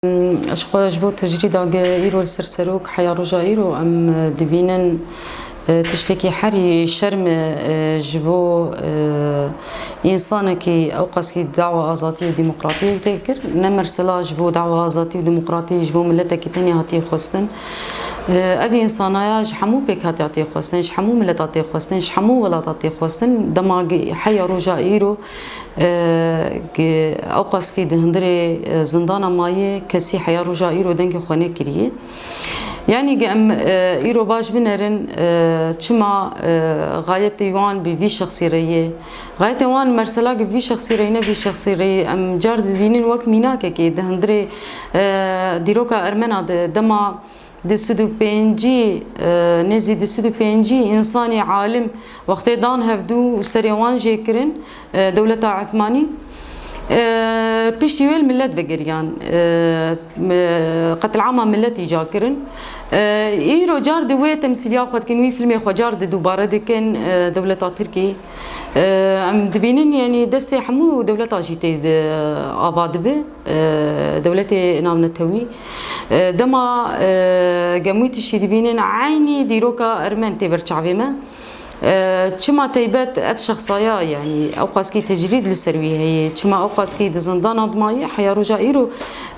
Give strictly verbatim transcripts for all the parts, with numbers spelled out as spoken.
Ji xwe ji bo tecrîda ge îro li ser serok heya roja îro em dibînin, e, tiştekî herî şerm e, ji bo, e, însanekî ewqaskî dawa azadî û demokratiyê tê kir. Ne mesela ji bo dawa azadî û demokratiyê ji bo miletekî tenê hatiye xwestin. E, ev însanaya ji hemû pêk hatiye tê xwestin, ji hemû mileta tê xwestin, ji hemû welata tê xwestin. Dema ge-, heya roja îro e, ge-, ewqaskî di hundirê, e, zindana maye, kesî heya roja îro dengê xwe nekiriye. Yanî ge em, e, îro baş binerin, e, çima, e, xayetê wan bi vî şexsî re ye. Xayetê wan mesela ge vî şexsî re ye, ne vî şexsî re ye. Em car dibînin wek mînakekê di hundirê, e, dîroka Ermena de dema di sed û pêncî, e, nêzî di sed û pêncî însanî alim wextê dan hevdû û serê wan jê kirin, e, dewleta Etmanî. E, piştî wê li millet vegeriyan, e, me-, qetilama milletî ca kirin. E, îro car di wê temsîliya xwe dikin, wî fîlmê xwe car di dubare dikin, e, dewleta Tirkî. E, em dibînin, yanî destê hemû dewleta jî tê di ava dibe. E, dewletê navnetewî. E, dema, e, gemû tiştî dibînin, eynî dîroka Ermen tê ber çavê me. E, çima teybet ev şexsaya, yanî ewqaskî tecrîd li ser wî heye, çima ewqaskî di zindana dimaye, heya roja îro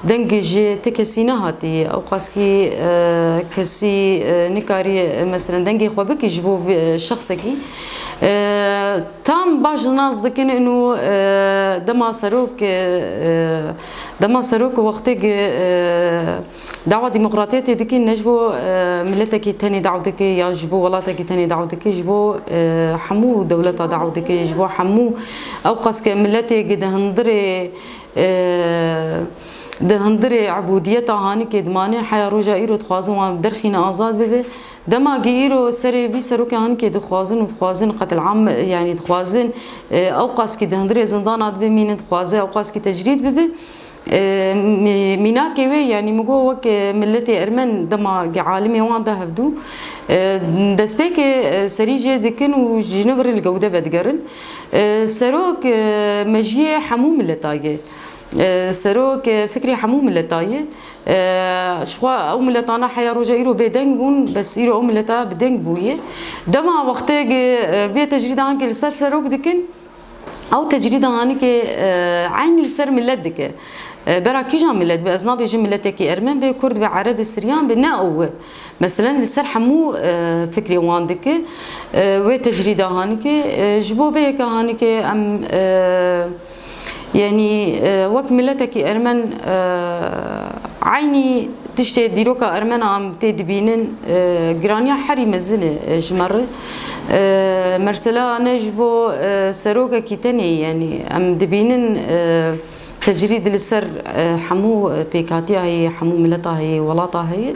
deng ji ti kesî nehatî, ewqaskî, e, kesî, e, nikarî, e, meselen dengê xwe bikî ji bo vê, e, şexsekî. E, Tam baş nas dikin û, e, dema serok, e, e, dema serok wextê, e, dawa demokratiyetê dikin, ne ji bo, e, miletekî tenê daw dike ya ji bo welatekî tenê daw dike, ji bo, e, hemû dewleta daw dike, ji bo hemû ewqas ke miletê di hundirê, e, di hundirê ebûdiyeta hanikê dimane, heya roja îro dixwazin wan derxîne azad bibe. Dema ge îro serê vî serokê hanikê dixwazin û dixwazin qetil am, yanî dixwazin, e, ewqaskî di hundirê zindana de bimînin, dixwaze ewqaskî tecrîd bibe. E, mî-, mînakê wê, yanî min got wek, e, miletê Ermen dema ge alimê wan de hevdû, e, destpêkê, e, serî jê dikin û ji nivir li gewde vedigerin. E, serok, e, mejiyê hemû mileta ye. E, serok, e, fikrê hemû mileta ye. E, ji xwe ew miletana heya roja îro bêdeng bûn, bes îro ew mileta bi deng bûye. Dema wextê ge, e, vê tecrîda hankê li ser serok dikin, ew tecrîda hanikê, e, eynî li ser milet dike. E, bera kîjan milet be? Ez nabêjim miletekî Ermen be, Kurd be, Ereb be, Siryan be, ne ew e. Meselen li ser hemû, e, fikrê wan dike, e, wê tecrîda hanike. E, ji bo vê yeke hanike em, e, yanî, e, wek miletekî Ermen, e, eynî tiştê dîroka Ermena em tê dibînin, e, giraniya herî mezin e, e, ji me re. E, mersela ne ji bo, e, serokekî tenê, yanî em dibînin, e, tecrîd li ser, e, hemû, e, pêkhatiya heye, hemû mileta heye, welata heye.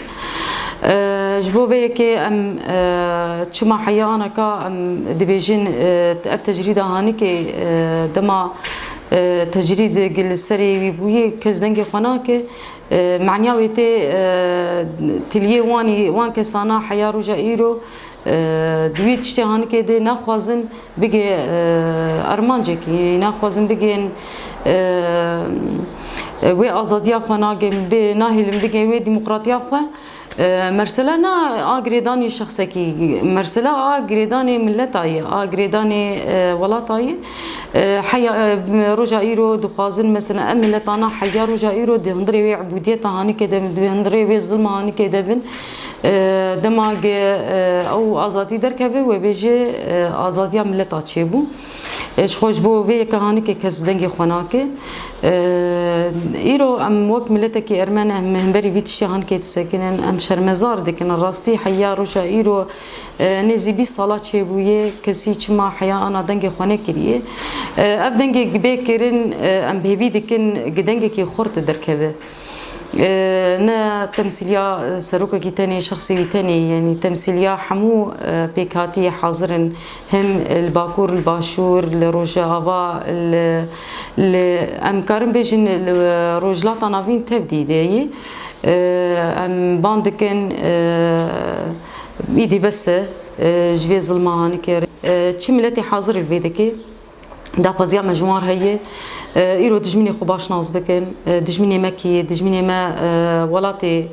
E, ji bo vê yekê em, e, çima heya anaka em dibêjin, e, ev tecrîda hanikê, e, dema, e, tecrîd li serê wî bûye, kes dengê xwe nake. E, meniya wê tê, e, tiliyê wanî, wan kesana heya roja îro, e, di wî tiştê hanikê de naxwazin bigê, e, armancekî, naxwazin bigên, e, e, wê azadiya xwe nagên, bê nahêlin bigên wê demokratiya xwe. E, mersela na a girêdanê şexsekî, mersela a girêdanê mileta ye, a girêdanê, e, welata ye. E, heya, e, roja îro dixwazin, mesela, em miletana heya roja îro di hundirê wê ebûdiyeta hanike de bin, di hundirê wê zilma hanike de bin. E, dema ge, e, ew azadî derkeve, we bêje, e, azadiya mileta çêbû. E, ji xwe ji bo vê yeke hanike kes dengê xwe nake. E, îro em wek miletekî Ermen em hemberî vî tiştê hanike disekinin, em şermezar dikin. Rastî heya roja îro, e, nêzî bîst sala çêbûye, kesî çima heya ana dengê xwe nekiriye. E, ev dengê bê kirin, e, em hêvî dikin gi dengekî xurt derkeve. E, ne temsîliya serokekî tenê, şexsê wî tenê, yanî temsîliya hemû, e, pêkhatiyê hazir in. Hem li Bakur, li Başûr, li Rojava, li, li, em karin bêjin li Rojhilata Navîn tevdî de ye. E, em ban dikin, e, îdî bes e, e, ji vê zilma hanike. E, çi miletê hazir li vê dike? daxwaziya me ji wan re heye. E, îro dijminê xwe baş nas bikin. E, dijminê me kî ye? Dijminê me, e, welatê,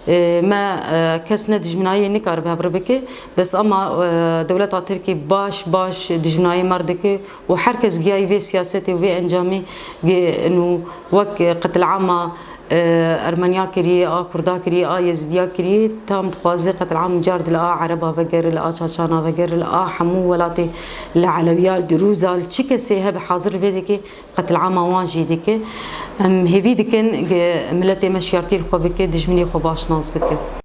e, me, e, kes ne dijminayê nikare bi hev re bike. Bes ama, e, dewleta Tirkî baş, baş dijminayê me re dike û her kes giyayî vê siyasetê û vê encamê ge-, nû wek, e, qetilama, e, Ermeniya kiriye, a Kurda kiriye, a Yezîdiya kiriye, tam dixwaze qetilama car di li a Ereba vegere, li a Çaçana vegere, li a hemû welatê, li Elewiya, li Dirûza, li çi kesê hebe hazir vê dike, qetilama wan jî dike. Em hêvî dikin ge-, miletê me şiyartî li xwe bike, dijminê xwe baş nas bike.